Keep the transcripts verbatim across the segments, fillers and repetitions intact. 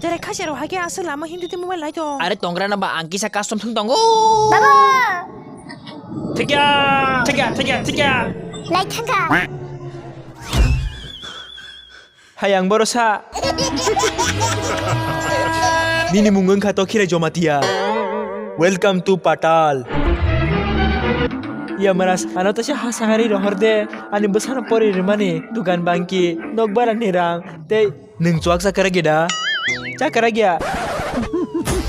Tere khasia rok hai khe aswk lama himdi tei mobile lai tong. Are tongra na ba ang kisa custom thung tongo. Baba! Thikya, thikya, thikya, thikya. Lai thangka. Hai ang boro sa. Nini mung wngkha to Khirai Jomatia. Welcome to Patal. Ya maras, ano to se ha sangari rohor de. Ani bwsano pori rimani dukan bangki, nok bara ni rang, tei nwng chuak chakra gida. Chakra gya.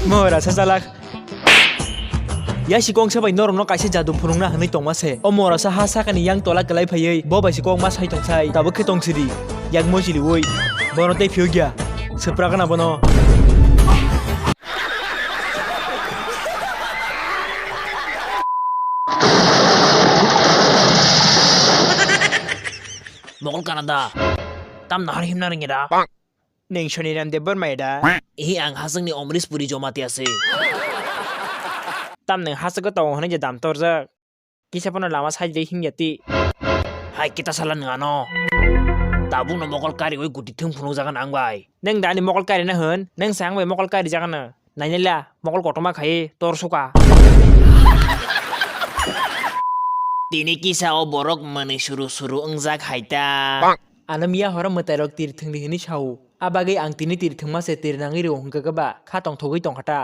Mora sa salak. Ya si kong sabai norokno kaisa jadu phunukna hwnwi tongma se. O mora sa ha sakani yang tola kwlai phaiwi bo bai si kong ma sai tong sai. Tabuk khe tong sidi. Yak mo sili woi. Bono tei phiyok ya. Swprak na bono. Mokol kana da? Tam nahar himna ringi da? Ning Soni Ram Deb Borma da? Ihi ang hasakni Omrish Puri Jomatia se. Tam nung hasakgo tongo hwnwi je dam torjak. Kisa phano lama side de himya ti. Hai kita sala nung ano. Tabuk no mokol kari oi guti thung phunuk jagan ang bai. Nung dani mokol kari na hwn, nung sa ang bai mokol kari jagan na. Nainila, mokol kotorma khai tor suka. Tini kisa o borok mani suru suru wngjak hai ta. Ano miya horo mwtai rok tir thwngdi hwnwi sao. A bagwi ang tini tir thwngma se tir nangwi rw hwnkha khe ba kha tongthogwi tongkha ta.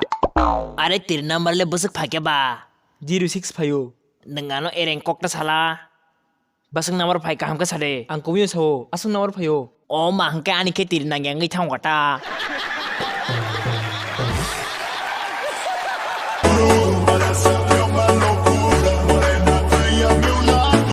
Are tir number le bwswk phaikhe ba? Zero six phaio. Nwng ano ereng kokta sala. Bwswk number phai kaham khe sade. Ang kubui no sao, aswk number phaio. O ma hwnkhe ani khe tir nangya wngwi thangkha ta.